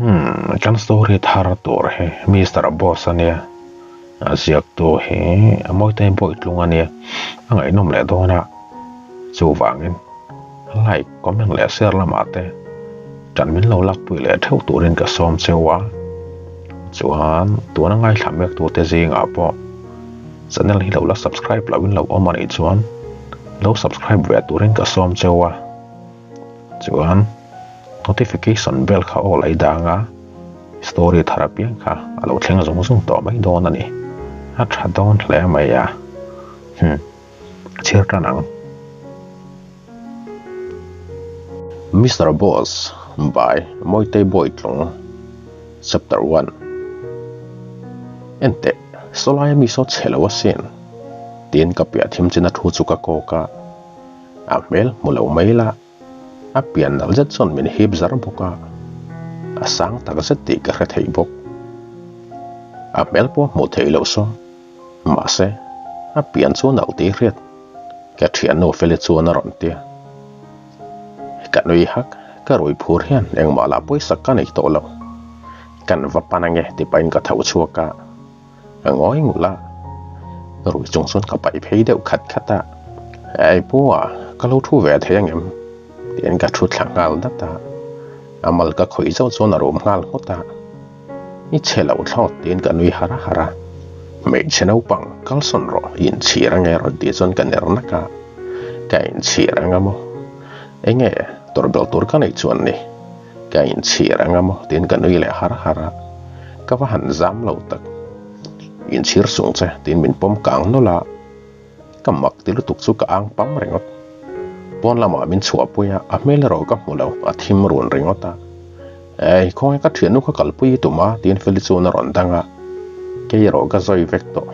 Hmm, kan story thar tur hi Mister Boss a nia, a ziaktu hi a Mawitei Bawitlung a nia, a ngaihnawm leh dawn a, chuvangin like, comment leh share lamah te ṭan min lo lakpui leh ṭheuh turin ka sawm cheu a, chuan tuna ngaithla mek tute zingah pawh channel hi lo la subscribe lohin lo awm a nih chuan lo subscribe ve turin ka sawm cheu a. Chuan notification bell kha aw lai dang a, story thar apiang kha a lo thleng zung zung tawh mai dawn a ni. A tha dawn hle mai a. Hmm. Chhir tan ang. Mister Boss by Mawitei Bawitlung Chapter 1 Enteh, sawlaia mi saw chhe lo asin. Tiin ka piah thim chin a thu chu ka kawk a. A hmel hmu lo mai la, a pian nalh zet chuan min hip zar bawk a, a sang tak zet tih ka hre thei bawk. A hmel pawh hmuh theih loh saw, mahse a pian chu nalh tih hriat ka thiannu Feli chuan a rawn ti a. Ka nui hak, ka rui phur hian engmah lah pawisa ka nei tawh lo. Kan va pan ange ti pahin ka tho chhuak a. A ngawi ngulh a, rui chung chuan ka paih phei deuh khat khat a, Ei pu a, ka lo thu ve thei angem? tiin ka thu thla nghal dat a, a mal ka khawih zauh chuan a rum nghal nghut a, I chhe lo thlawt tiin ka nui har har a, Hmeichhe naupang kalsawn rawh i inchhir ange rawn tih chuan ka ner nak a, Ka inchhir anga maw? Enge tawrhbelh tur ka neih chuan ni? Ka inchhir anga maw tiin ka nui leh har har a, ka va han zam lo tak. Inchhir sung che tiin min pawm kang nawlh a, ka mak ti lutuk chu ka ang pam ringawt. Pawn lamah min chhuahpui a, a hmel erawh ka hmu lo, a thim run ringawt a. Ei, khawnge ka thiannu kha kalpui i tum a tiin Feli chuan a rawn dang a, kei erawh ka zawi vek tawh.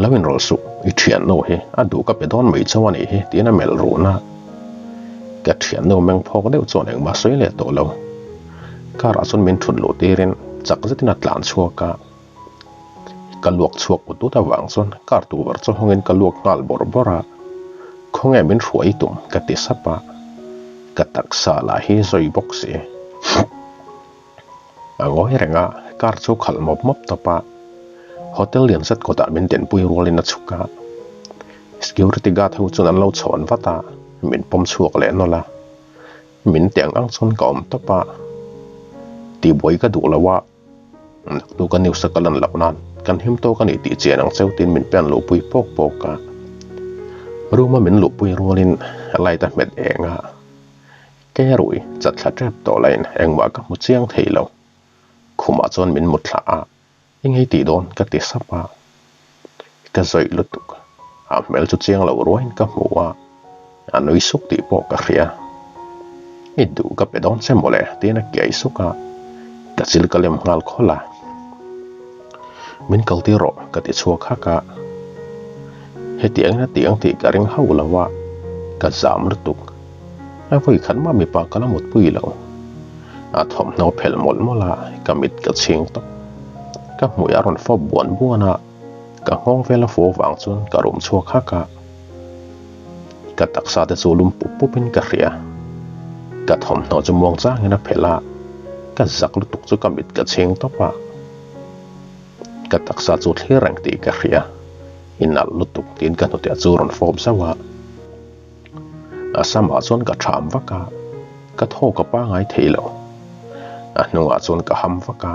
Lo inrawlh suh, i thiannu hi a duh ka pe dawn mai chauh a nih hi tiin a melh run a. Ka thiannu meng phawk deuh chuan engmah sawi leh tawh lo. Car ah chuan min thut luh tirin chak zetin a tlan chhuak a. Ka luak chhuak ut ut avang chuan car tukverh chu hawngin ka luak nghal bawrh bawrh a. Khawnge min hruai tum ka ti sap a. Ka taksa lah hi zawi bawk si. A ngawi reng a, car chu khalh mawp mawp tawp a. Hotel lian zet kawtah min denpui rualin a chhuk a. Security guard ho chuan an lo chhawn vat a, min pawm chhuak leh nawlh a. Min teh ang ang chuan ka awm tawp a, tihbuai ka duh lo a, naktuk a news a ka lan loh nan kan him tawk a ni tih chian ang cheu tiin min pen luhpui pawk pawk a. Room a min luhpui rualin light a hmet eng a, kei a rui chat thla tep tawh laiin engmah ka hmu chiang thei lo. Khumah chuan min mut thlah a. I ngei tih dawn ka ti sap a, ka zawih lutuk. A hmel chu chiang loh ruaiin ka hmu a, a nui suk tih pawh ka hria. I duh ka pe dawn che mawle tiin a kiai suk a, ka chil ka lem nghal khawlh a. Min kal tir rawh ka ti chhuak hak a, hetiangin a ti ang tih ka ring hauh lo a, ka zam lutuk. A vawi khat mah mipa ka la mutpui lo. A thawmhnaw phelh mawlh mawlh a, ka mit ka chhing tawp. Ka hmui a rawn fawp buan buan a, ka nghawng vel a fu avang chuan ka rum chhuak hak a. Ka taksa te chu lum pup pup in ka hria. Ka thawmhnaw chu muang changin a phelh a, ka zak lutuk chu ka mit ka chhing tawp a. Ka taksa chu thlir reng tih ka hria, i nalh lutuk tiin ka hnute chu rawn fawp zauh a. A samah chuan ka ṭham vak a, ka thaw ka pangai thei lo. A hnungah chuan ka ham vak a,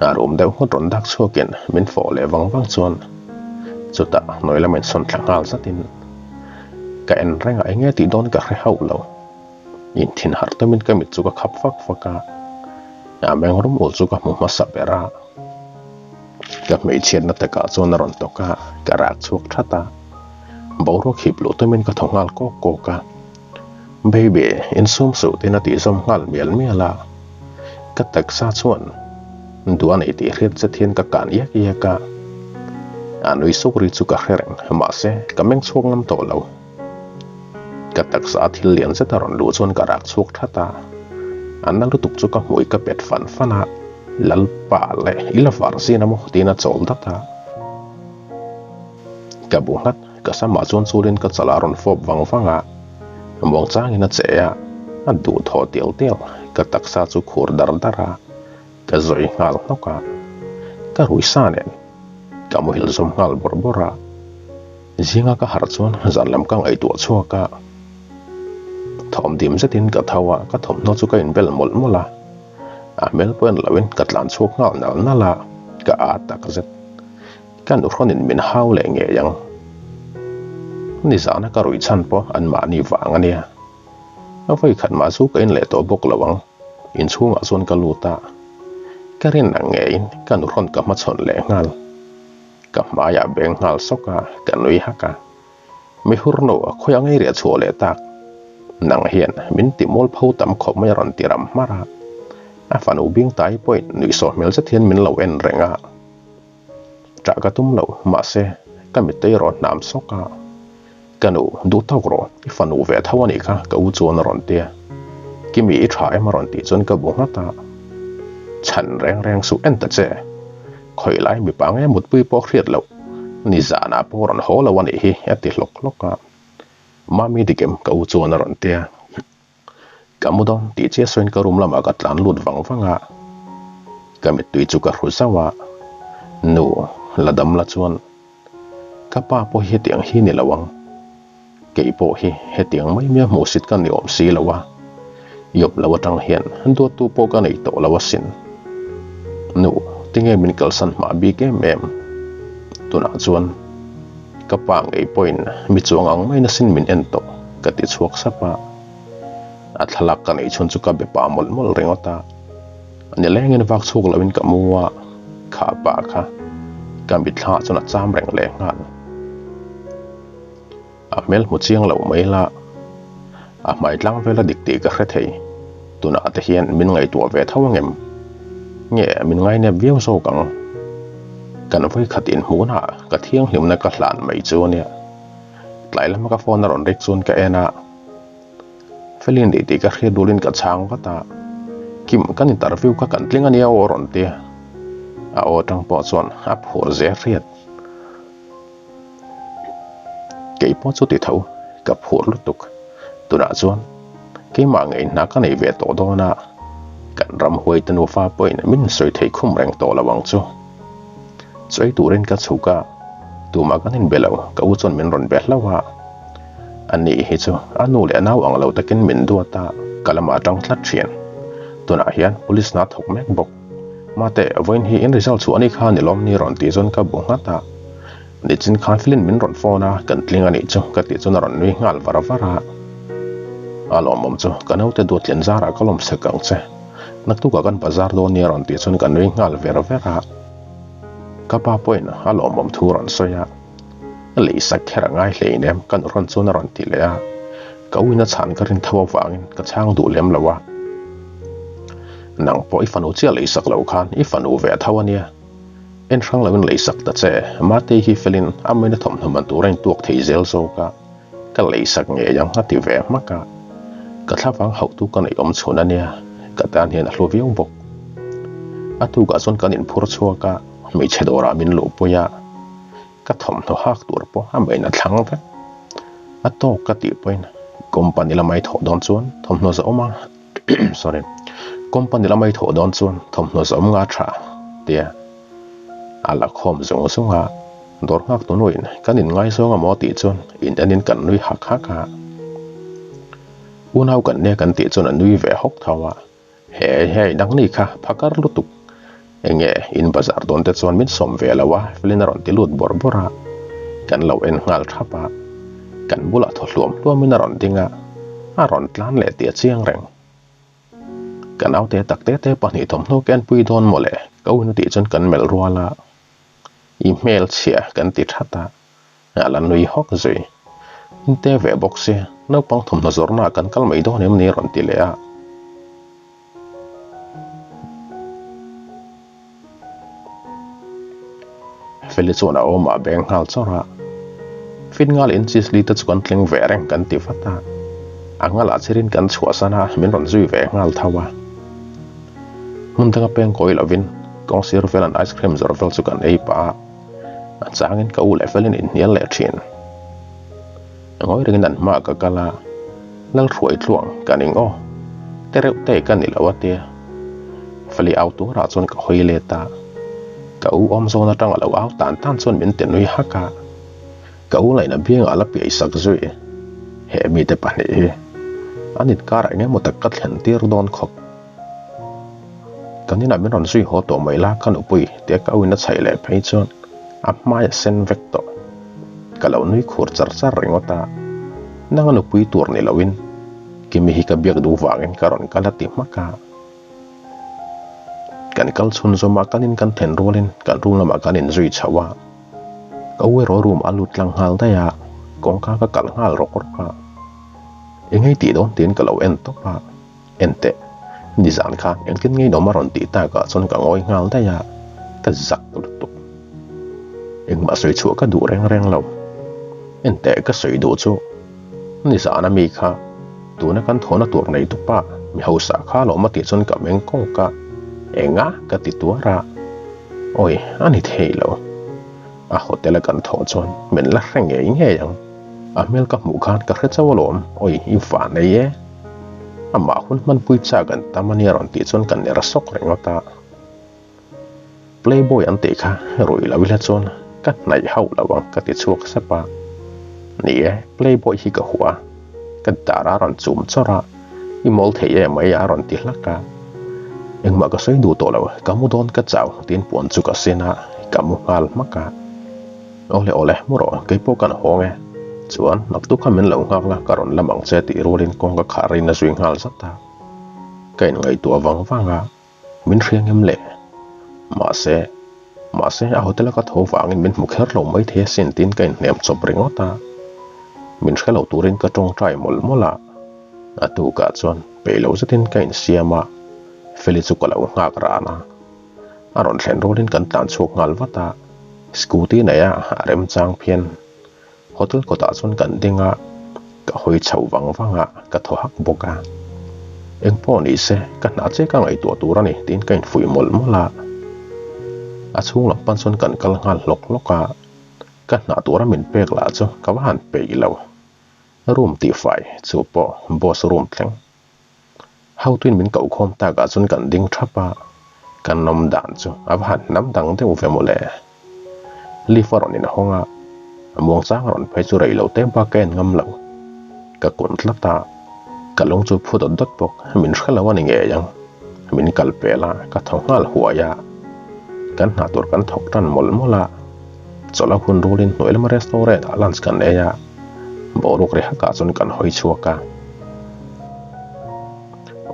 a rum deuh nghut rawn dak chhuakin min fawh leh vang vang chuan chutah hnuai lam insawn thla nghal zatin ka en reng a, enge tih dawn ka hre hauh lo. Inthin harh tumin ka mit chu ka khap fak fak a, a meng rum ul chu ka hmu hmasa ber a. Ka hmeichhiatna takah chuan a rawn tawk a, ka rak chhuak that a. Boruak hip luh tumin ka thaw nghal kawk kawk a, Baby, insum suh tiin a tih zawm nghal mial mial a. Ka taksa chuan duh a nei tih hriat zet hian ka kan iak iak a. A nui suk ri chu ka hre reng, mahse ka meng chhuak ngam tawh lo. Ka taksa thil lian zet a rawn luh chuan ka rak chhuak that a, a na lutuk chu ka hmui ka pet fan fan a, Lalpa leh i la var zin a maw tiin a chawl dat a. Ka bu nghat, ka samah chuan chulin ka chalah a rawn fawp vang vang a, muang changin a che a, A duhthawh tial tial, ka taksa chu khur dar dar a, ka zawi nghal hnawk a. Ka rui sa nen ka muhil zawm nghal bawrh bawrh a. Zinga ka harh chuan zan lam ka ngaihtuah chhuak a. Thawm dim zetin ka tho a, ka thawmhnaw chu ka inbel mawlh mawlh a. A hmel pawh en loin ka tlan chhuak nghal nal nal a, ka â tak zet. Ka nuhrawnin min hau leh ngei ang. Nizana ka ruih chhan pawh anmahni vang a nia. A vawi khat mah chu ka in leh tawh bawk lo ang. Inchhungah chuan ka lut a, ka rin ang ngeiin ka nuhrawn ka hmachhawn leh nghal. Ka hmaiah beng nghal sawk a, ka nui hak a. Mi hurno a khawi ang ei riah chhuah leh tak. Nang hian min ti mual pho tam khawp mai a rawn ti ram hmar a. A fanu bing tai pawhin nuihsawh hmel zet hian min lo en reng a. Ṭah ka tum lo, mahse ka mittei rawn hnam sawk a. Ka nu, duh tawk rawh, i fanu ve tho a nih kha, ka u chuan a rawn ti a. Kimi i ṭha em a rawn tih chuan ka bu nghat a. Chhan reng reng suh en ta che. Khawi lai mipa nge mutpui pawh hriat loh, nizanah pawh rawn haw lo a nih hi, a ti hlawk hlawk a. Mami dikem ka u chuan a rawn ti a. Ka mu dawn tih chiah sawiin ka room lamah ka tlan lut vang vang a, ka mittui chu ka hru zauh a, Nu, la dam la chuan ka pa pawh hi hetiang hi ni lo ang, kei pawh hi hetiang mai mai a hmuhsit ka ni awm si lo a, i awm lo atang hian duattu pawh ka nei tawh lo asin. Nu, tinge min kalsan hmah bik em em? Tunah chuan. Ka pa ngei pawhin mi chuang ang mai nasin min en tawh ka ti chhuak sap a. A thlalak ka neih chhun chu ka be pah mawlh mawlh ringawt a. Nilengin vak chhuk loin ka mu a, kha pa kha ka mitthla ah chuan a cham reng leh nghal. A hmel hmu chiang loh mai la, a hmai tlang vel a dik tih ka hre thei. Tunah te hian min ngaihtuah ve tho angem? Nge min ngainep viau zawk ang? Kan vawikhat inhmuhna ka thianghlimna ka hlan mai chu ania. Tlai lama ka phone a rawn rik chuan ka en a, Felin nih tih ka hriat dulin ka chhang vat a, Kim kan interview kha kan tling ania aw a rawn ti a. A aw atang pawh chuan a phur zel hriat. Kei pawh chu ti tho, ka phur lutuk. Tunah chuan keimah ngei hna ka nei ve tawh dawn a, kan ram huaite nufa pawhin min sawi thei khum reng tawh lo ang chu. Chawi turin ka chhuk a, tumah kan inbe lo, ka u chuan min rawn be hlauh a. Ani hi chu a nu leh a nau ang lo takin min duat a, ka lamah atang tlat thin. Tunah hian police hna thawk mek bawk. Mate, vawiin hi in result chhuah anih kha ni lawm ni rawn tih chuan ka bu nghat a. Nichin khan Felin min rawn phone a, kan tling anih chu ka tih chuan a rawn nui nghal var var a. A lawmawm chu ka naute duatlin zarah ka lawm sek ang che. Naktukah kan bazar dawn nia rawn tih chuan ka nui nghal ver ver a. Ka pa pawhin a lawmawm thu rawn sawi a. Leisak kher a ngai hlein em ka nu rawn chuan a rawn ti leh a. Ka uina chhan ka rin tho avangin ka chhang duh lem lo a. Nang pawh i fanu chiah leisak lo khan i fanu ve tho a nia. En hrang loin leisak ta che, Matei hi felin a maina thawmhnaw man tur a intuak thei zel zawk a, ka leisak ngei ang a ti ve hmak a. Ka thlavang hauhtu ka neih awm chhun a nia, ka tan hian a hlu viau bawk. A tukah chuan kan inphur chhuak a, hmeichhe dawrah min luhpui a, ka thawmhnaw hak tur pawh a main a thlang vek. A tawk ka tih pawhin company lama i thawh dawn chuan thawmhnaw zahawm a sorry company lama i thawh dawn chuan thawmhnaw zawm nga tha tia a la khawm zung zung a dawr nghak tu nuin kan in ngaizawng amaw tih chuan in en in kan nui hak hak a unau kan nia kan tih chuan a nui ve hawk tho a he hei dang ni kha phakar lutuk enge in bazar dawn te chuan min sawm ve lo a felin a rawn ti lut bawrh bawrh a kan lo en nghal thap a. Kan bulah thaw hluam hluamin a rawn ding a, a rawn tlan leh tih a chiang reng. Ka naute tak te te pahnih thawmhnaw ka enpui dawn mawle, ka uina tih chuan kan melh rual a, i hmelchhia kan ti that a, a la nui hawk zui. Inte ve bawk si, naupang thawmhnaw zawrhnaah kan kal mai dawn em ni a rawn ti leh a. Feli chuan a awmah a beng nghal chawrh a, Fit ngal in cheese li te chu kan tling ve reng kan ti vat a, a ngalah chirin kan chhuahsan a min rawn zui ve nghal tho a. Hmun danga peng kawi lovin kawng sir velan ice cream zawrh vel chu kan ei pah a, a changin ka u leh Felin inhnial leh thin. Ngawi rengin an hmaah ka kal a, Lalhruai tluang ka ning aw. Tereuh te ka ni lo a tia. Feli au turah chuan ka hawi let a, ka u awm zawn atang a lo au tan tan chuan min ti nui hak a. Ka u laihna biangah la piai sak zui. He mite pahnih hi an inkarah eng emaw tak ka thlen tir dawn khawp. Kan inah min rawn zui haw tawh mai la ka nupui tia ka u in a chhaih leh phei chuan a hmai a sen vek tawh. Ka lo nui khur char char ringawt a, nang a nupui tur ni loin Kimi hi ka biak duh vangin ka rawn kal a ti hmak a. Kan kal chhun zawm a, kan in kan then rualin kan room lamah kan inzui chho a. Ka u erawh room a lut tlang nghal daih a, kawngka ka kalh nghal rawk rawk a. Engei tih dawn tiin ka lo en tawp a, en teh, nizan khan engtin ngei nawm a rawn tih takah chuan ka ngawi nghal daih a, ka zak lutuk. Engmah sawi chhuah ka duh reng reng lo. En teh ka sawi duh chu nizan a mi kha tuna kan thawhna tur nei tupa mi hausa kha lawm a tih chuan ka meng kawk a, enga ka ti tuar a. Awi, a ni thei lo. A hotel a kan thawh chuan min la hre ngei ngei ang. A hmel ka hmuh khan ka hre chauh alawm, awi, i van ei e. Amah hun hmanpui chak an tam a nia rawn tih chuan ka ner sawk ringawt a. Playboy an tih kha ruih lo ila chuan ka hnaih hauh lo ang ka ti chhuak sep a. Ni e, Playboy hi ka hua. Ka dar a rawn chum chawrh a, I mawl thei em mai a rawn ti hlak a. Engmah ka sawi duh tawh lo, ka mu dawn ka chau tiin puan chu ka sin a, ka mu nghal hmak a. Awle awle, mu rawh, keipawh kan hawng e. Chuan, naktuk kha min lo nghak la, ka rawn lam ang che tih rualin kawng ka khah rin a zui nghal zat a. Ka inngaihtuah vang vang a. Min hria ngem le? Mahse, mahse a hotel a ka tho vangin min hmu kher lo mai thei asin tiin ka inhnem chawp ringawt a. Min hre lo turin ka tawngtai mawlh mawlh a. A tukah chuan peih lo zetin ka insiam a, Feli chu ka lo nghak ran a. A rawn thlen rualin kan tlan chhuak nghal vat a, scooty nei a a remchang phian. Hotel kawtah chuan kan ding a, ka hawi chho vang vang a, ka thaw hak bawk a. Eng pawh ni se, ka hna che ka ngaihtuah tur a ni tiin ka infuih mawlh mawlh a. A chhung lam pan chuan kan kal nghal hlawk hlawk a, ka hna tura min pek lah chu ka va han peih lo. Room tihfai chu pawh boss room thleng. Hautuin min koh khawm takah chuan kan ding thap a, kan nawm dan chu a va han hnam dang deuh ve mawle. Lift a rawn inhawng a, a muangchang a rawn phei chu rei lo te bak ka en ngam lo. Ka kun tlat a, ka lung chu phu dawt dawt bawk, min hre lo a ni ngei ang. Min kal pel a, ka thaw nghal huai a, kan hna tur kan thawk tan mawlh mawlh a, chawlh a hun rulin hnuai lama restaurant ah lunch kan ei a, boruak ri hakah chuan kan hawi chhuak a.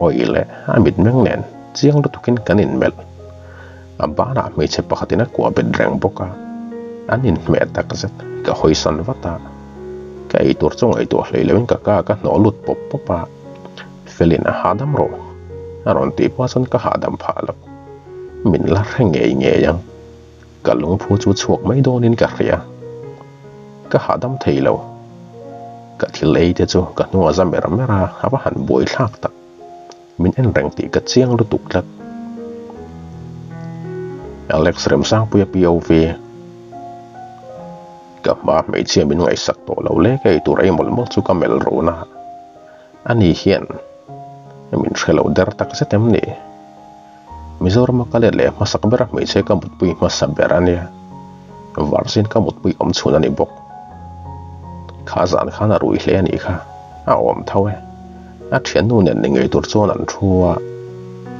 Awi le, a mitmeng nen chiang lutukin kan inmelh. A banah hmeichhe pakhatin a kuah bet reng bawk a, an inhmeh takzet. Ka hawisan vat a, ka eitur chu ngaihtuah hlei loin ka ka ka hnawh lut pawp pawp a, Felin a hahdam rawh a rawn tih pah chuan ka hahdam phah lo. Min la hre ngei ngei ang. Ka lungphu chu chhuak mai dawnin ka hria. Ka hahdam thei lo. Ka thil ei te chu ka hnung a za mer mer a, a va han buai thlak tak. Min en reng tih ka chiang lutuk tlat. Alex Remsangpuia POV. Ka hma hmeichhia min ngaihsak tawh lo le ka eitur ei mawlh mawlh chu ka melh run a. Ani hian min hre lo der tak zet em ni? Mizorama ka let leh hmasak bera hmeichhe ka mutpui hmasa ber a nia. Varzin ka mutpui awm chhun a ni bawk. Kha zan khan a rui hle a nih kha, a awm tho e. A thiannu nen ni ngei tur chuan an thu a,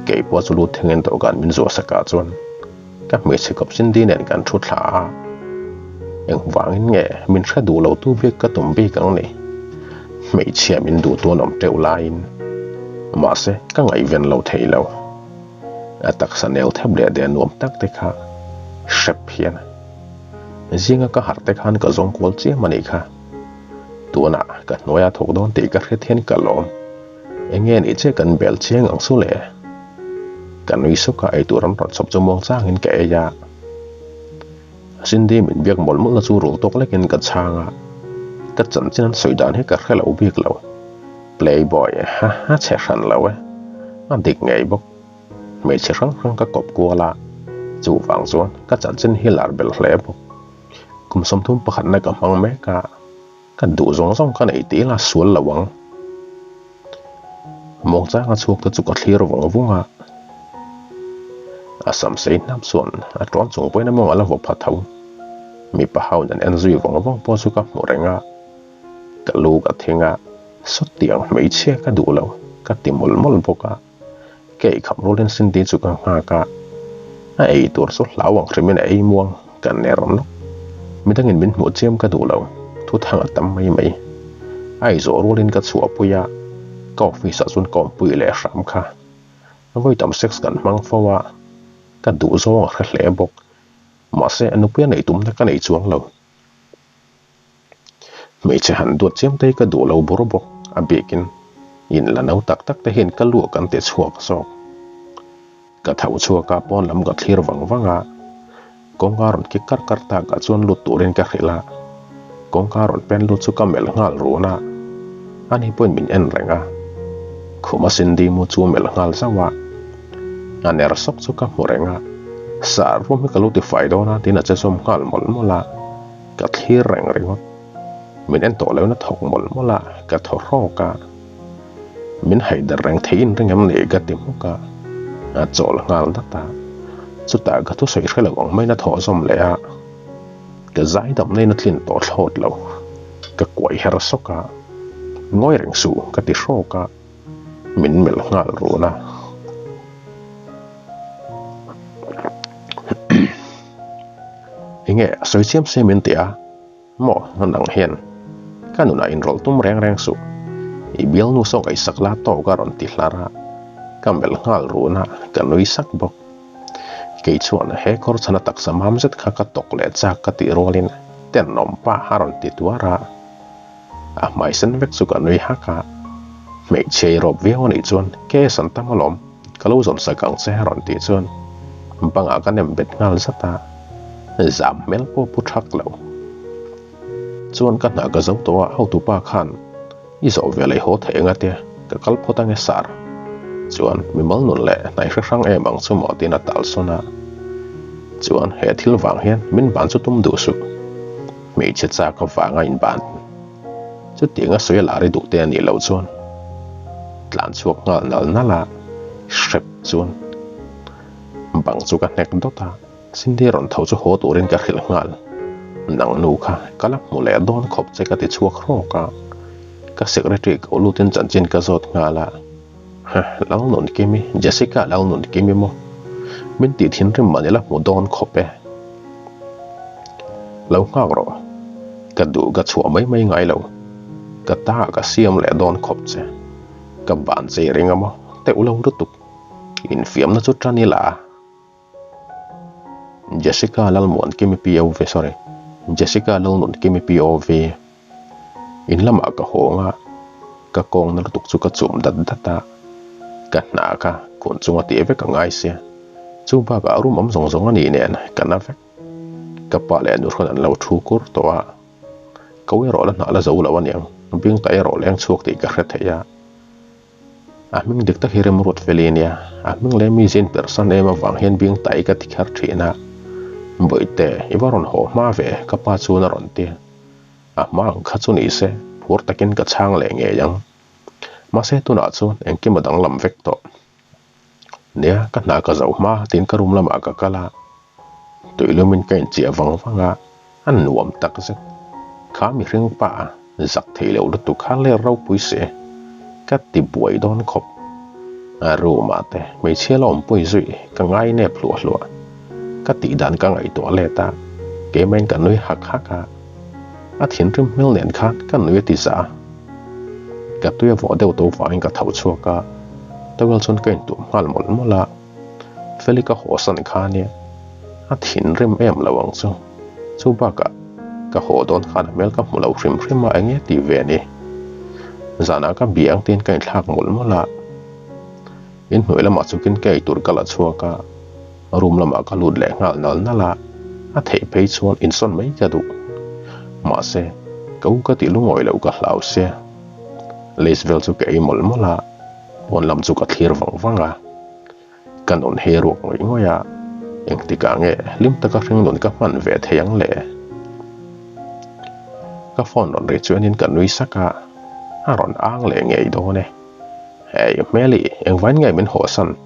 kei pawh chu lut thengin dawhkan min zuah sakah chuan ka hmeichhe kawp Cindy nen kan thu thla a. Engvangin nge min hre duh lo tu bik ka tum bik ang ni? Hmeichhia min duh tu an awm teuh laiin mahse ka ngaihven lo thei lo. A taksa nel thep leh deh nuam tak te kha hrep hian zinga ka harh te khan ka zawng kual chiam a nih kha. Tunah ka hnuaia thawk dawn tih ka hriat hian ka lawm. Enge nih che kan bel chiang ang chu le? Ka nui suk a, eitur an rawn chhawp chu muang changin ka ei a. Cindy min biak mawlh mawlhna chu rul tawk lekin ka chhang a, ka chanchin an sawi dan hi ka hre lo bik lo. Playboy ha a chhe hran lo e, a dik ngei bawk. Hmeichhe hrang hrang ka kawp kual a, chuvang chuan ka chanchin hi lar bel hle bawk. Kum 31 na ka hmang mek a, ka duh zawng zawng ka nei tih ila sual lo ang. Muangchanga chhuak te chu ka thlir vung vung a, a sam sei hnap chuan a ṭawn chung pawhin a mawng a la vaw pha tho. Mipa ho nen en zui vung vung pawh chu ka hmu reng a, ka lu ka thing a, sawtiang hmeichhia ka duh lo ka ti mawlh mawlh bawk a. Ka eikham rualin Cindy chu ka nghak a, a ei tur chu hlau ang hrimin a ei muang ka ner nawk. Midangin min hmuh chiam ka duh lo, thuthang a tam mai mai. A ei zawh rualin ka chhuahpui a, ka office ah chuan ka awmpui leh hram kha. Vawi tam sex kan hmang fo a, ka duh zawng a hre hle bawk. Mahse, a nupuia neih tumna ka nei chuang lo. Hmeichhe han duat chiam te hi ka duh lo bur bawk a bikin in la no tak tak te hian ka luak an ti chhuak zawk. Ka tho chhuak a pawn lam ka thlir vang vang a, kawngka rawn kik kar kar tak ah chuan lut turin ka hrilh a, kawngka rawn pen lut chu ka melh nghal run a, ani pawhin min en reng a, khuma Cindy mu chu melh nghal zauh a, a ner sawk chu ka hmu reng a, sar rum hi ka lo tifai dawn a tiin a che zawm nghal mawlh mawlh a. Ka thlir reng ringawt. Min en tawh lohna thawk mawlh mawlh a, ka thaw hrawk a. Min haider reng thei in ring em ni ka ti hmuk a, a chawl nghal dat a. Chutah ka thusawi hre lo ang maiin a thawh zawm leh a. Ka zaidamna in a tlin tawh thlawt lo. Ka kuai her sawk a. Ngawi reng suh ka ti hrawk a. Min melh nghal run a. Enge a sawi chiam se min ti a, maw nang hian ka nunah inrawlh tum reng reng suh, i bialnu saw ngaihsak la tawk a rawn ti hlar a, ka melh nghal run a, ka nui sak bawk. Kei chuan he kawr chhana taksa mam zet kha ka tawk leh chak ka tih rualin tenawm pa a rawn ti tuar a, a hmai sen vek chu ka nui hak a, hmeichhia i rawp viau anih chuan case an tam alawm. Ka lo zawn sak ang che a rawn tih chuan bangah ka nem bet nghal zat a, zam hmel pawh pu thak lo. Chuan ka hna ka zo tawh a, hotupa khan i zawh ve leh haw thei anga te ka kal phawt ange sar. Chuan mimal nun leh hnai hre hrang em ang chu maw tiin a tal sawn a. Chuan he thil vang hian min ban chu tum duh suh. Hmeichhe chak avanga inban. Chutianga sawi a lar i duh te a nih loh chuan tlan chhuak nghal nal nal a, hrep chuan bang chu ka hnek dawt a, Cindy rawn tho chu haw turin ka hrilh nghal. Nang nu kha ka la hmu leh dawn khawp che ka ti chhuak hrawk a, ka secretary ko lutin chanchin ka zawt nghal a, Heh, Lalnunkimi, Jessica Lalnunkimi maw? Min tih thinrim mah ni la hmu dawn khawp e. Lo nghak rawh. Ka duh ka chhuah mai mai ngai lo. Ka ta ah ka siam leh dawn khawp che. Ka ban chei ring a maw? Teuh lo lutuk. Infiamna chu tan ila a. Jessica Lalmuankimi POV sorry Jessica Lalnunkimi POV In lamah ka hawng a, ka kawngna lutuk chu ka chum dat dat a, ka hna kha kun chunga tih vek a ngai sia. Chu bakah room awm zawng zawng a nih nen ka na vek. Ka pa leh nu hrawn an lo thu kur tawh a, ko erawh la hnah la zo lo aniang, bing ta erawh leng chhuak tih ka hre thei a. A hming dik tak hi Remruat Feli a nia, a hming leh mi zin perhsan em avang hian bing tai ka ti kher thin a. Bawihte, i va rawn haw hma ve, ka pa chuan a rawn ti. A hma ang kha chu ni se, phur takin ka chhang leh ngei ang. Mahse tunah chuan engkim a danglam vek tawh. Nia, ka hna ka zoh hma tiin ka room lamah ka kal a, tuilumin ka inchiah vang vang a, a nuam tak zet. Kha mihring pa zak thei lo lutuk kha ler ropui se, ka ti buai dawn khawp. A room ah te hmeichhia la awmpui zui ka ngai nep hluah hluah. Ka tih dan ka ngaihtuah let a, keimahin ka nui hak hak a. A thinrim hmel nen khan ka nui a ti zah a. Ka tui a vawh deuh tawh vangin ka tho chhuak a, towel chuan ka intuam nghal mawlh mawlh a, Feli ka hawsan kha ania, a thinrim em lo ang chu. Chu bakah ka haw dawn khan a hmel ka hmu lo hrim hrim a, enge tih ve ni? Zanah ka bia ang tiin ka inthlak mawlh mawlh a, inhnuai lamah chukin ka eitur ka la chhuak a. Room lamah ka lut leh nghal nal nal a, a theih phei chuan insawn mai ka duh. Mahse, ka u ka tih lungawi loh ka hlau sia. Lace vel chu ka ei mawlh mawlh a, pawn lam chu ka thlir vang vang a. Ka nun hi ruak ngawih ngawih a, engtikah nge hlim taka hringnun ka hman ve thei ang le? Ka phone rawn ri chuanin ka nui sak a, a rawn ang leh ngei dawn e. Hey, hmeli, engvain nge min hawhsan?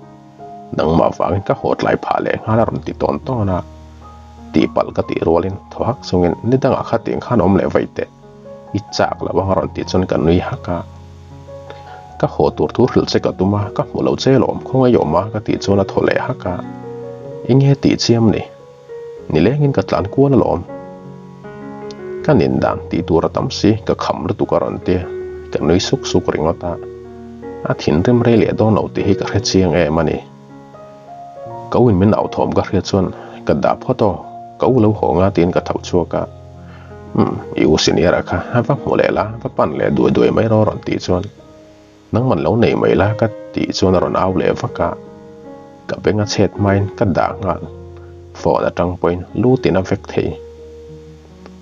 Nangmah vangin ka haw tlai phah leh nghal a rawn ti tawn tawn a. Tihpalh ka tih rualin thaw hak chungin ni dangah kha tiang khan awm leh vaih teh. I chak lo ang a rawn tih chuan ka nui hak a. Ka haw tur thu hrilh che ka tum a, ka hmu lo che lawm khawngaih awm a ka tih chuan a thaw leh hak a. Enge tih chiam ni? Nilengin ka tlan kual alawm. Ka nin dan tih tur a tam si, ka kham lutuk a rawn ti. Ka nui suk suk ringawt a. A thinrim rei leh dawn lo tih hi ka hre chiang em a ni. Ka u in min au thawm ka hriat chuan ka dah phawt aw, ka u lo haw nga tiin ka tho chhuak a. Umm, i u senior a kha a va hmu leh la, va pan leh duai duai mai rawh a rawn tih chuan Nangman lo nei mai la ka tih chuan a rawn au leh vak a, ka beng a chhet hmain ka dah nghal, phone atang pawhin lu tin a vek thei.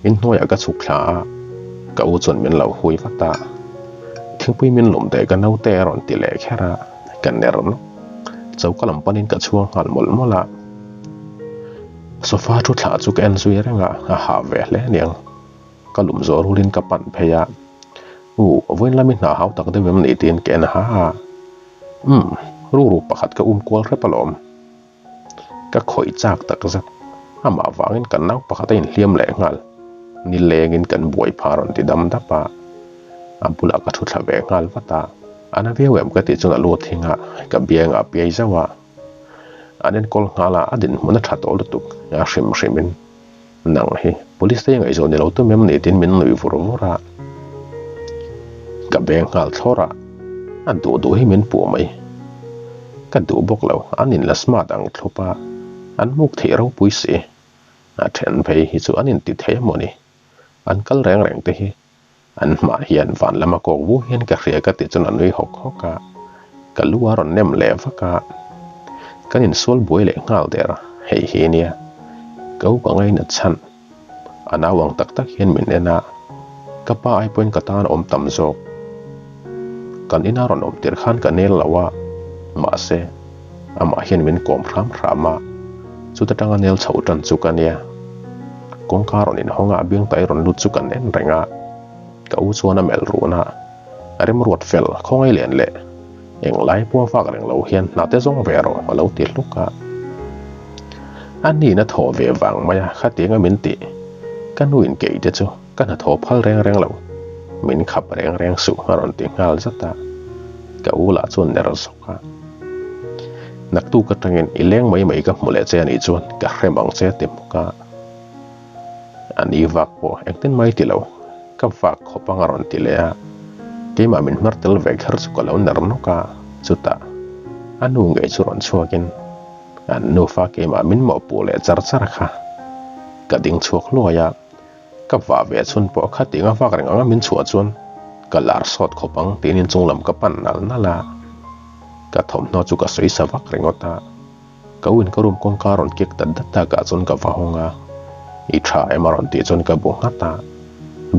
Inhnuaiah ka chhuk thla a, ka u chuan min lo hui vat a, thingpui min lum teh ka naute a rawn ti leh kher a, ka ner nawk. Choka lam panin ka chhuang nghal mawlh mawlh a, sofa thu thla chu ka en zui reng a, a hah ve hle aniang. Ka lum zawh rulin ka pan phei a, U, vawiin lami hna hau tak deuh em ni tiin ka en ha a. Umm, rukru pakhat ka um kual hrep alawm. Ka khawih chak tak zet, amah vangin kan nau pakhat a inhliam leh nghal. Nilengin kan buai pha rawn ti dam dap a, a bulah ka thu thla ve nghal vat a. A na viau em ka tih chuan a lu thing a, ka biangah a piai zauh a. An enkawl nghal a, a dinhmun a tha tawh lutuk a hrim hrimin. Nang hi police te ngaihzawn ni lo tum em ni tiin min nuih vur vur a, ka beng nghal thlawr a, a duh duh hi min puh mai. Ka duh bawk lo, an inla smart ang thlup a, an muk theih ropui si. A then phei hi chu an inti thei emaw ni, an kal reng reng te hi an hmah hian van lama kawk vu hian ka hria ka tih chuan a nui hawk hawk a, ka lu a rawn nem leh vak a, kan insual buai leh nghal der a, hei hi nia ka u ka ngainat chhan a nau ang tak tak hian min en a, ka pa ai pawhin ka tan a awm tam zawk. Kan ina rawn awm tir khan ka nel lo a, mahse amah hian min kawm hram hram a, chuta tanga nel chho tan chu ka nia. Kawngka rawn inhawng a, biangtai rawn lut chu kan en reng a, ka u chuan a melh run a, a remruat fel khawngaih len leh englai pawh a vak reng lo hian hna te zawng ve rawh a lo ti hluk a. A niin a thaw ve vang mai a, khatiang a min tih ka nu in kei te chu ka hna thaw phal reng reng lo, min khap reng reng suh a rawn ti nghal zat a, ka u lah chuan ner zawk a. Naktuk atangin i leng mai mai ka hmu leh che anih chuan ka hrem ang che ti hmuk a. A ni vak pawh engtin mai ti lo, ka vak khawp ang a rawn ti leh a. Keimah min hmar tel ve kher chu ka lo ner nawk a, chutah a nu ngei chu rawn chhuakin an nufa keimah min mawhpuh leh char char kha. Ka ding chhuak hluai a. Ka vah ve chhun pawh kha tih nga vak reng anga min chhuah chuan ka lar sawt khawp ang tiin inchung lam ka pan nal nal a. Ka thawmhnaw chu ka sawi sa vak ringawt a. Ka u in ka room kawngka a rawn kek dat dat takah chuan ka va hawng a. I tha em a rawn tih chuan ka bu nghat a.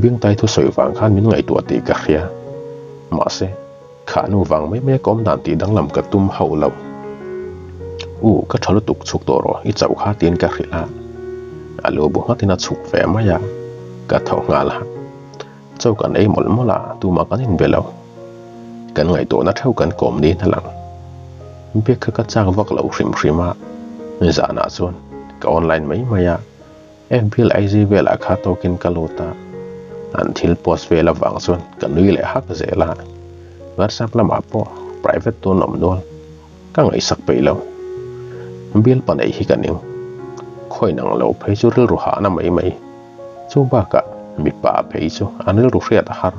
Bingtai thusawi vang khan min ngaihtuah tih ka hria. Mahse. Kha nu vang mai mai a ka awm dan tih danglam ka tum hauh lo. U, ka tha lutuk chhuk tawh rawh, i chauh kha tiin ka hrilh a. A lu bu nghatin a chhuk ve mai a, ka tho nghal a. Chaw kan ei mawlh mawlh a, tumah kan inbe lo. Kan ngaihtuahna theuh kan kawm niin a lang. Biak kha ka chak vak lo hrim hrim a, zanah chuan ka online mai mai a. FB leh IG velah kha tawkin ka lut a, an thil post vel avang chuan ka nui leh hak zel a, WhatsApp lamah pawh private tun awm nual ka ngaihsak peih lo. Bill pa neih hi ka ning, khawiin ang lo phei chu rilru hahna mai mai, chu bakah mipa phei chu an rilru hriat a har,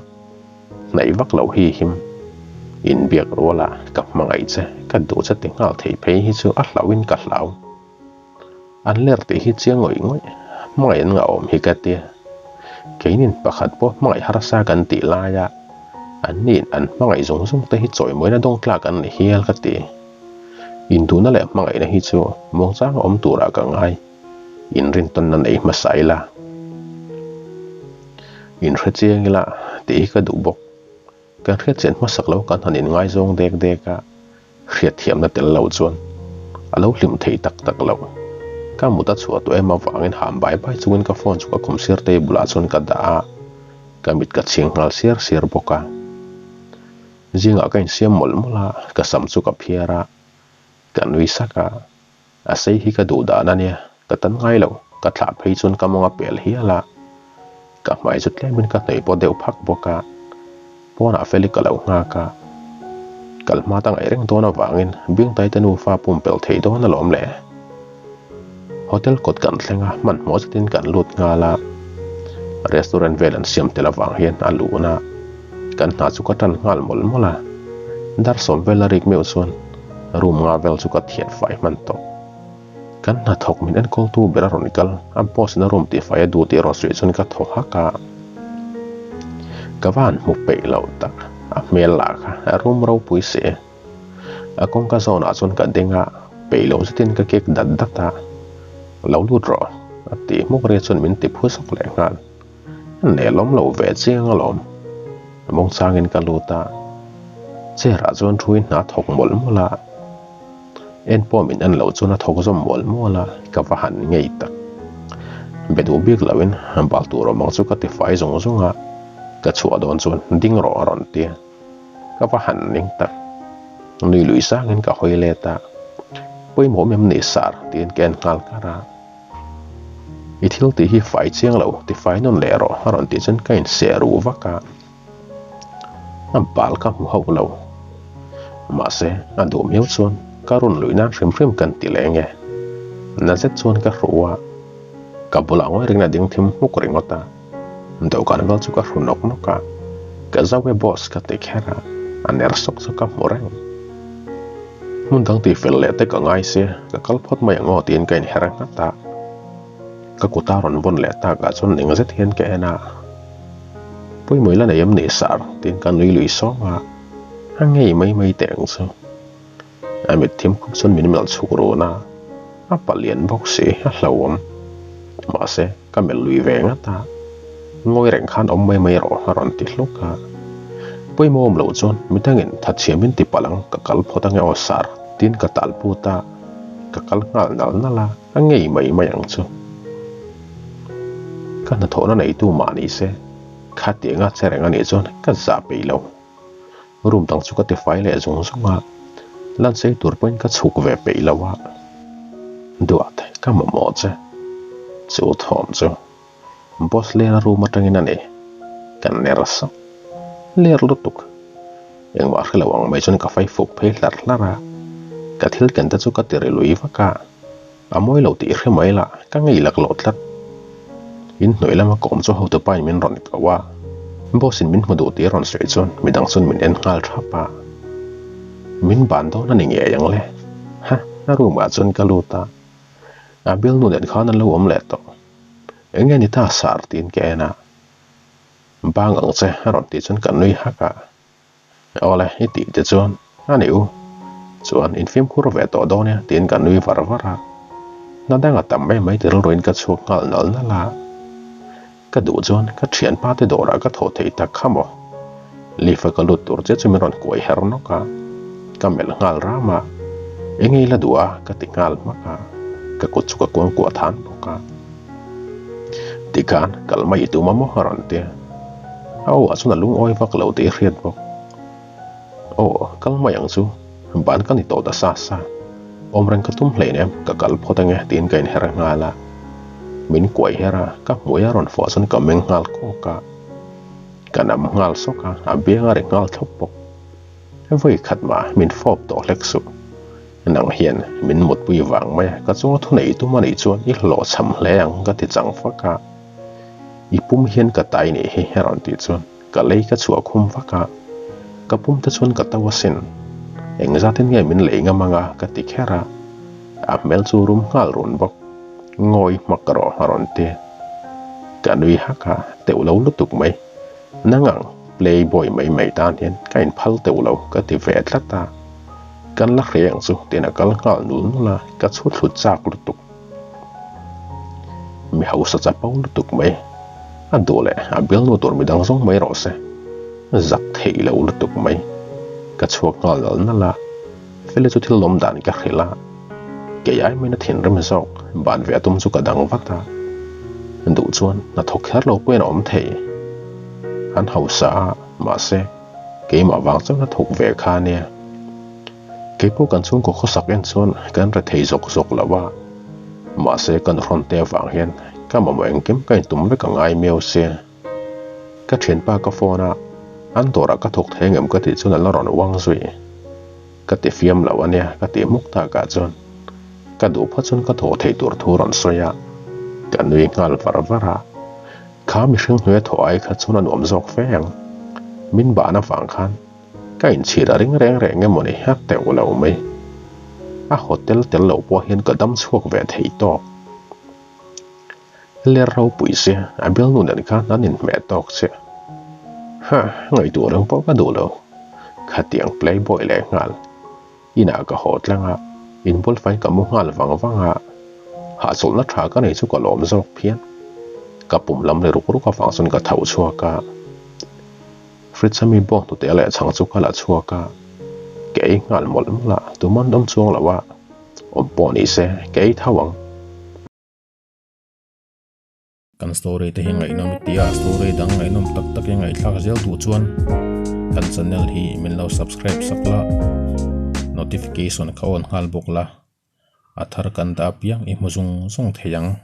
hnaih vak loh hi him, inbiak rualah ka hmangaih che, ka duh che ti nghal thei phei hi chu a hlauhin ka hlau. An ler tih hi chiang ngawih ngawih, hmangaih an ngah awm hi ka tia. Keinin pakhat pawh hmangaih harsa kan tih laia an niin an hmangaih zawng zawng te hi chawimawina dawng tlak an ni hial ka ti. Induhna leh hmangaihna hi chu muangchang a awm turah ka ngai. Inrintawnna nei hmasa ila, inhrechiang ila tih hi ka duh bawk. Kan hriatchian hmasak lo kan han inngaizawng dek dek a, hriatthiamna tel lo chuan a lo hlim thei tak tak lo. Ka mut a chhuah tawh em avangin ham bai bai chungin ka phone chu ka khum sir table ah chuan ka dah a, ka mit ka chhing nghal siar siar bawk a. Zingah ka insiam mawlh mawlh a, ka sam chu ka phiar a, ka nui sak a. A sei hi ka duh dan a nia, ka tan ngai lo, ka thlah phei chuan ka mawng a pel hial a. Ka hmai chu tlemin ka hnawih pawh deuh phak bawk a, pawnah Feli ka lo nghak a. Kal hma ta ngaih reng dawn avangin Bingtaite nufa pumpelh thei dawn alawm le. Hotel kawt kan thleng a, hmanhmawh zetin kan lut nghal a. Restaurant vel an siam tel avang hian a luhna kan hna chu ka tan nghal mawlh mawlh a. Dar sawm vel a rik meuh chuan room nga vel chu ka thiat fai hman tawh. Kan hnathawk min enkawltu ber a rawn kal, a boss in a room tihfai a duh tih rawn sawi chuan ka thaw hak a. Ka va han hmu peih loh tak, a hmel lah kha a room ropui si. A kawngka zawnah chuan ka ding a, peih lo zetin ka kek dat dat a, Lo lut rawh, a tih hmuk ri chuan min ti phu sawk leh nghal. Nelawm lo ve chiang alawm. Mawng changin ka lut a, chair ah chuan thuin hna thawk mawlh mawlh a, en pawh min en loh chuan a thawk zawm mual mual a, ka va han ngei tak. Be duh bik loin bal tur awm ang chu ka ti fai zung zung a, ka chhuah dawn chuan ding rawh a rawn ti a. Ka va han ning tak. Nui lui sangin ka hawi let a, Pawimawh em ni sir? tiin ka en nghal kar a. I thil tih hi fai chiang lo, ti fai nawn leh rawh a rawn tih chuan ka inseh ruh vak a. A bal ka hmu hauh lo. Mahse, a duh miau chuan ka run luih nan hrim hrim kan ti leh nge. Na zet chuan ka hru a, ka bulah ngawi ringin a ding thim hmuk ringawt a. Dawhkan vel chu ka hru nawk nawk a, ka zau e boss ka ti kher a, a ner sawk chu ka hmu reng. Hmun dang tih fel leh te ka ngai sia, ka kal phawt mai ang aw tiin ka inher nghat a. Ka kut a rawn vawn leh tak ah chuan eng zet hian ka en a, Pawimawh ila nei em ni sir? tiin ka nui lui sawng a, a ngei mai mai teh ang chu. A mit thim khup chuan min melh chhuk run a, a palian bawk si a hlauhawm. Mahse, ka melh lui ve ngat a, ngawi reng khan awm mai mai rawh a rawn ti hluk a. Pawimawh awm loh chuan midangin thatchhiam in ti palh ang ka kal phawt ange aw sir tiin ka tal put a, ka kal nghal nal nal a, a ngei mai mai ang chu. Ka hnathawhna neitu mah ni se, khatianga che reng anih chuan ka zah peih lo. Room dang chu ka ti fai leh zung zung a, lan sei tur pawhin ka chhuk ve peih lo a. Duat, ka mamawh che. Chu thawm chu boss lera room atangin a ni. Ka ner sak ler lutuk. Engmah hre lo ang mai chuan ka fai fuk phei hlar hlar a, ka thil ken te chu ka ti ri lui vak a. A mawi lo tih hre mai la, ka ngei lak loh tlat. In hnuai lama ka awm chu hotupa in min rawn ko a, boss in min hmu duh tih a rawn sawi chuan midang chuan min en nghal thap a. Min ban dawn a ni ngei ang le. Ha, a room ah chuan ka lut a, a bialnu nen khan an lo awm leh tawh. Eng nge ni ta sir tiin ka en a, bang ang che a rawn tih chuan ka nui hak a. Awle, i tih te chuan a ni u. Chuan in fimkhur ve tawh dawn e tiin ka nui var var a. Hna dang a tam mai mai ti rilruin ka chhuak nghal nal nal a. Ka duh chuan ka thianpa te dawrah ka thawh theih tak kha maw. Lift a ka lut tur che chu min rawn kuai her nawk a. Ka melh nghal ram a. Eng ei la duh a ka ti nghal hmak a. Ka kut chu ka kuangkuah than bawk a. Tikhan kal mai i tum a maw a rawn ti a. A aw ah chuan a lungawi vak lo tih i hriat bawk. Aw, kal mai ang chu, ban ka ni tawh ta sa sa. Awm reng ka tum hlein em, ka kal phawt ange tiin ka inher nghal a. Min kuai her a, ka hmui a rawn fawh chuan ka meng nghal kawk a. Ka nam nghal sawk a, a biang a ri nghal thlawp bawk. Vawi khat mah min fawp tawh hlek suh. Nang hian min mutpui vang mai a, ka chunga thu nei tum anih chuan i hlawhchham hle ang ka ti chang fak a. I pum hian ka tai nih hi a rawn tih chuan ka lei ka chhuah khum vak a, ka pum te chuan ka to asin. Engzatin nge min lei ngam anga ka ti kher a, a hmel chu rum nghal run bawk. Ngawi hmak rawh a rawn ti. Ka nui hak a, teuh lo lutuk mai. Nang ang playboy mai mai tan hian ka inphal teuh lo ka ti ve tlat a, kan la hre ang chu tiin a kal nghal nul nul a, ka chhu thlu chak lutuk. Mi hausa chapo lutuk mai, a duh leh a bialnu tur midang zawng mai rawh se, zak theih lo lutuk mai. Ka chhuak nghal nal nal a, Feli chu thil lawm dan ka hrilh a, kei ai main a thinrim zawk, ban ve a tum chu ka dang vat a, duh chuan hnathawk kher lo pawhin a awm thei. An hausa a, mahse. Keimah vang chuan a thawk ve kha ania. Keipawh kan chhungkaw khawsak en chuan kan re thei zawk zawk lo a, mahse ka nuhrawn te avang hian ka mamawh engkim ka intum vek a ngai miau sia. Ka thianpa ka phone a, an dawrah ka thawk thei angem ka tih chuan a la rawn uang zui. Ka ti fiam lo ania ka tih hmuk takah chuan ka duh phawt chuan ka thawh theih tur thu rawn sawi a, ka nui nghal var var a. Kha mihring hnuaia thawh ai kha chuan a nuam zawk fe ang. Min bahna vang khan ka inchhir a ring reng reng emaw ni a teuh lo mai. A hotel tel lo pawh hian ka dam chhuak ve thei tawk. Ler ropui sia, a bialnu nen khan an inhmeh tawk chiah. Ha, ngaihtuah reng pawh ka duh lo. Khatiang playboy leh nghal. Inah ka haw tlang a, inbual fai ka mu nghal vang vang a, hahchawlhna tha ka nei chu ka lawm zawk phian. Ka pum lam leh ruk ruk avang chuan ka tho chhuak a, fridge ami bawng hnute leh chhang chu ka la chhuak a, ka ei nghal mawlh mawlh a, tuman awm chuang lo a, awm pawh ni se ka ei tho ang. Kan story te hi ngaihnawm i ti a, story dang ngaihnawm tak tak i ngaihthlak zel duh chuan kan channel hi min lo subscribe sak la, notification kha on nghal bawk la, a thar kan dah apiang i hmu zung zung thei ang.